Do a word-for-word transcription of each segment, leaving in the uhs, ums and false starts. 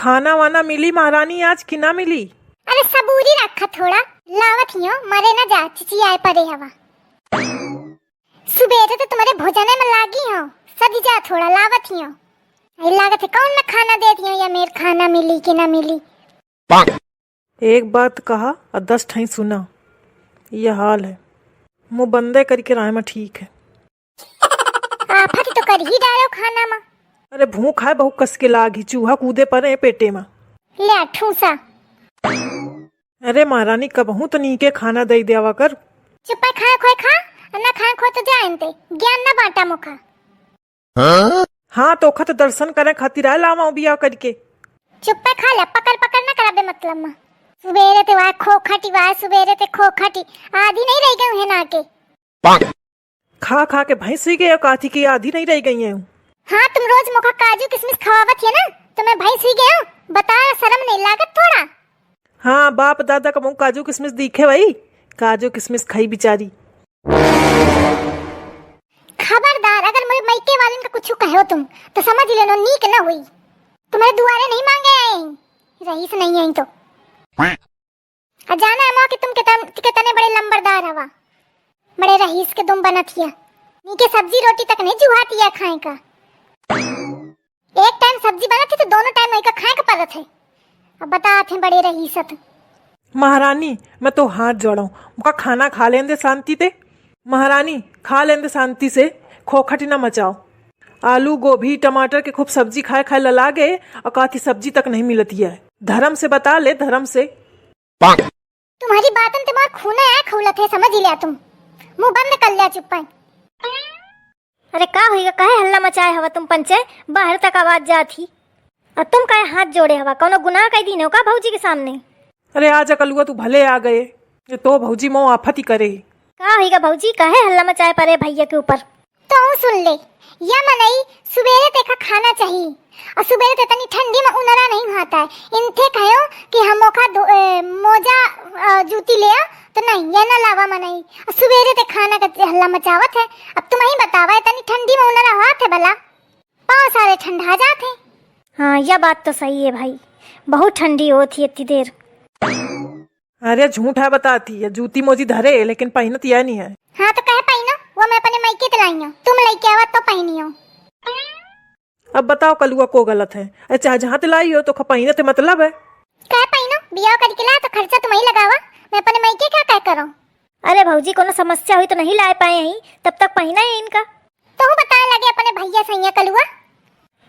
खाना वाना मिली महारानी आज कि ना मिली? अरे सबूरी रखा थोड़ा, लावत हियो, मरे ना जा, चिचियाए परे हवा। सुबेरे तो तुम्हारे भोजने में लागी हो, सदी जा थोड़ा, लावत हियो। आई लागत है कौन मैं खाना दे दियो या मेर खाना मिली कि ना मिली। एक बात कहा और दस ठाई सुना, यह हाल है। मुँह बंदे करके रहे में ठीक है। आफत तो कर ही डालो खाना मा। अरे भूख है बहुत कस के लागी, चूहा कूदे परे पेटे मा। ले ठूसा। अरे महारानी कबहूँ तो नीके खाना दे देवा कर। चुप्पे खाए खोए खा, और ना खाए खोए तो जा इनते। ज्ञान ना बांटा मुखा। हाँ, तोखा तो दर्शन करे खातिर आए लावा बिया करके। चुप्पे खा ले, पकड़ पकड़ ना करा बेमतलब मा। सुबेरे ते वाए खोखटी, वाए सुबेरे ते खोखटी। आधी नहीं रह गई है ना के। खा खा के भैंस हुई गए, काथी की आधी नहीं रह गई है। हाँ, तुम रोज मोखा काजू किशमिश खवावत है ना, तो मैं भैंस हुई गयो। बता, शर्म नहीं लागत थोड़ा? हाँ, बाप दादा का मुँह काजू किशमिश दिखे भाई, काजू किशमिश खाई बिचारी। खबरदार, अगर मोरे मइके वालन का कुछ कहो तुम, तो समझ लेनो नीक न हुई। तुम्हारे दुआरे नहीं मांगे आए, रईस नहीं आई तो। आ जाना है मौके तुम कितन-, कितने बड़े लंबरदार हवा, बड़े रईस के तुम बनत हिया। नीके सब्जी रोटी तक नहीं जुहात हिया खाए का। एक टाइम सब्जी बनत ही तो दोनों टाइम वही का खाए का पड़त है। अब बतात हैं बड़े रईस तुम। महारानी, मैं तो हाथ जोड़ाऊं, मुका खाना खा लेन दे शांति ते। महारानी, खा लेन दे शांति से, खोखट न मचाओ। आलू, गोभी, टमाटर के खूब सब्जी खाए खाए लला गए, और काथी सब्जी तक नहीं मिलती है। धर्म से बता ले, धर्म से। तुम्हारी बातन ते मार खूने आए खौलत है, समझ लिया तुम। मुंह बंद कर लिया, चुप्पा। अरे का होइगा, काहे हल्ला मचाए हवा तुम पंचे? बाहर तक आवाज जात ही। और तुम काहे हाथ जोड़े हवा? कौनो गुनाह कई दीन हो का भौजी के सामने? अरे आजा कलुआ, तू भले आ गए। ये तो भौजी मो आफत ही करे। का होइगा भौजी, काहे हल्ला मचाए परे भैया के ऊपर? तो सुन ले, या मनई सुबेरे ते का खाना चाही, और सुबेरे ते तनी ठंडी में उनरा नहीं खाता है। इनथे कहो कि हम ओखा धो-, ए, मोजा, अ, जूती ले आ, तो नहीं, या ना लावा मनई। और सुबेरे ते खाना का हल्ला मचावत है। अब तुम ही बतावा, इतनी ठंडी में उनरा हाथ है भला, पाँव सारे ठंडा जात है। हाँ, यह बात तो सही है भाई, बहुत ठंडी होती है इतनी देर। अरे झूठा बताती है, जूती मोजी धरे लेकिन पहिनत यह नहीं है। हाँ तो कहे पहिनो, वो मैं अपने मायके ते लाई हूँ, तुम लेके आवा तो पहिनी हो। अब बताओ कलुआ को गलत है? अरे चाहे जहाँ ते लाई हो तो ख-, पहिने ते मतलब है। कहे पहिनो, बियाह करके ला तो खर्चा तुम ही लगावा, मैं अपने मायके क्या कह करो। अरे भौजी कोनो समस्या हुई तो नहीं लाए पाए ही, तब तक पहिना है इनका। तो बताए लगे अपने भैया सैया कलुआ।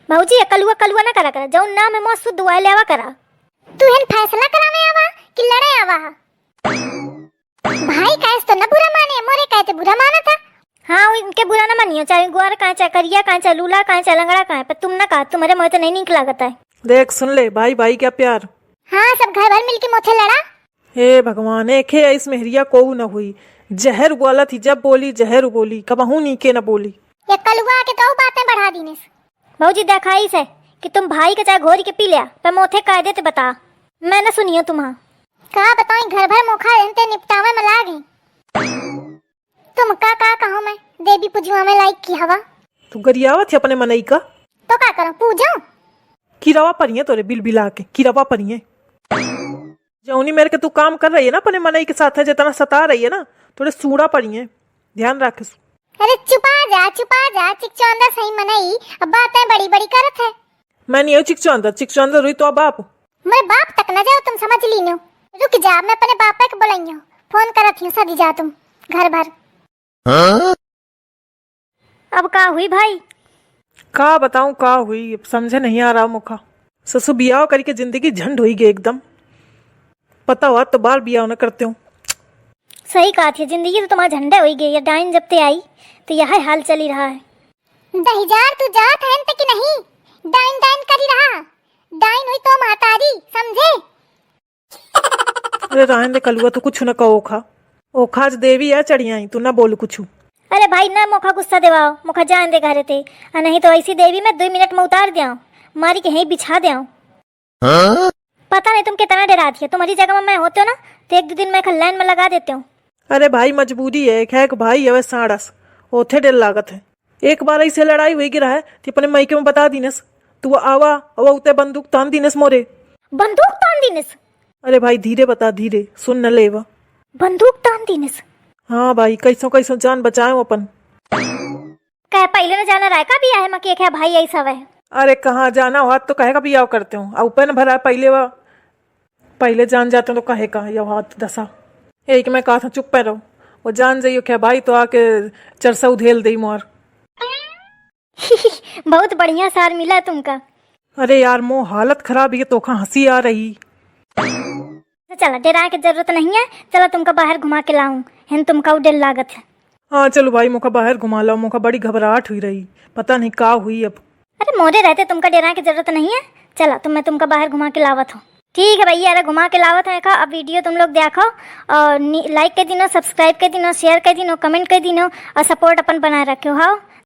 भौजी ये कलुआ कलुआ ना करा करा, जौन नाम है मो शुद्ध वाले लेवा करा। तू हन फैसला करावे आवा कि लड़े आवा हा? भाई कहे तो न बुरा माने, मोरे कहे ते बुरा माना था। हाँ, वो इनके बुरा ना मानियो, चाहे गुआर कहे, चाहे करिया कहे, चाहे लूला कहे, चाहे लंगड़ा कहे, पर तुम ना कहा, तुम्हारे मुँह तो नहीं निक लागत है। देख सुन ले, भाई भाई क्या प्यार। हाँ, सब घर भर मिलके मोथे लड़ा। हे भगवान, एक है इस मेहरिया को न हुई, जहर उबाला थी, जब बोली जहर उबोली, कबहू नीके न बोली। ये कलुआ आके तो बातें बढ़ा दीनिस। भौजी देखाई से कि तुम भाई के चाहे घोरी के पी लिया, पर मोथे कायदे ते बता, मैं न सुनियो तुम्हा। का बताई, घर भर मोखा इनते निपटावे में लाग है। तुम का, का कहो मैं, देवी पूजवा में लाइक की हवा। तू गरियावत है अपने मनई का। तो का करो, पूजो? किरवा परिये तोरे बिल बिला के, किरवा परिये। जौनी मेरे के तू काम कर रही है ना अपने मनई के साथ है, जितना सता रही है ना, थोड़े सूड़ा परिये, ध्यान रखे। अरे चुपा जा, चुपा जा, चिकचौंदा सही मनई, अब बातें बड़ी बड़ी करत है। मैं नहीं हूँ चिकचौंदा, चिकचौंदा रुई तो बाप। मेरे बाप तक न जाओ तुम, समझ लीनो। रुक जा, मैं अपने बापा के बुलाइयो, फोन करत हूँ, सदी जा तुम घर भर। हाँ? अब का हुई भाई? का बताऊं का हुई, अब समझे नहीं आ रहा मुखा। ससु बियाह करके जिंदगी झंड हुई गई एकदम। पता हुआ तो बार बियाह न करते हो। सही कहा थी, जिंदगी तो तुम्हारा झंडे हुई गई है। डाइन जब ते आई तो यह हाल चली रहा है। दहिजार तू जात है कि नहीं? डाइन डाइन करी रहा, डाइन हुई तो महतारी, समझे? अरे रहन दे कलुआ, तू कुछ न कहो ओखा। ओखा आज देवी आ चढ़ियाई, तू ना बोल कुछ। अरे भाई ना मोखा गुस्सा देवाओ, मोखा जान दे घरे ते। आ नहीं तो ऐसी देवी में दो मिनट में उतार दियाओ, मारी के यहीं बिछा दियाओ। हाँ? पता नहीं तुम कितना डरा दिया, तुम्हारी जगह में मैं होते हो ना तो एक दो दिन मैं खल्लाइन में लगा देते हो। अरे भाई मजबूरी है, एक है एक भाई है वह साड़स, ओथे डर लागत है। एक बार ऐसे लड़ाई हुई गिरा है तो अपने मायके में बता दीनस, तू आवा, आवा, उते बंदूक तान दीनस मोरे। बंदूक तान दीनस? अरे भाई, धीरे बता, धीरे, सुन न लेवा। बंदूक तान दीनस? हाँ भाई, कैसो कैसो जान बचाए अपन। कहे पहिले न जाना रहा का बियाह मा कि एक है भाई ऐसा वह? अरे कहाँ जाना हो, हाथ तो कहे का बियाह करते हो, अब पेन भरा पहिले वा, पहिले जान जाते तो कहे का यो हाथ दसा। एक मैं कहा था चुप पे रहो, वो जान जाइयो क्या भाई तो आके चरसा उधेल दे मार। बहुत बढ़िया सार मिला तुमका। अरे यार, मो हालत खराब, ये तोखा हंसी आ रही। तो चला, डेराए के जरूरत नहीं है, चला तुमका बाहर घुमा के लाऊं, हेन तुमका उ डर लागत है। हाँ चलो भाई, मोका बाहर घुमा लाओ, मोका बड़ी घबराहट हुई रही, पता नहीं का हुई अब। अरे मोरे रहते तुमका डेराए के जरूरत नहीं है, चला तुम, मैं तुमका बाहर घुमा के लावत हूँ। ठीक है भैया, अरे घुमा के लावत हूँ, देखा अब वीडियो तुम लोग देखो और नी-, like कर दिनो, subscribe कर दिनो, share कर दिनो, comment कर दिनो और support अपन बनाए रखो, हाँ।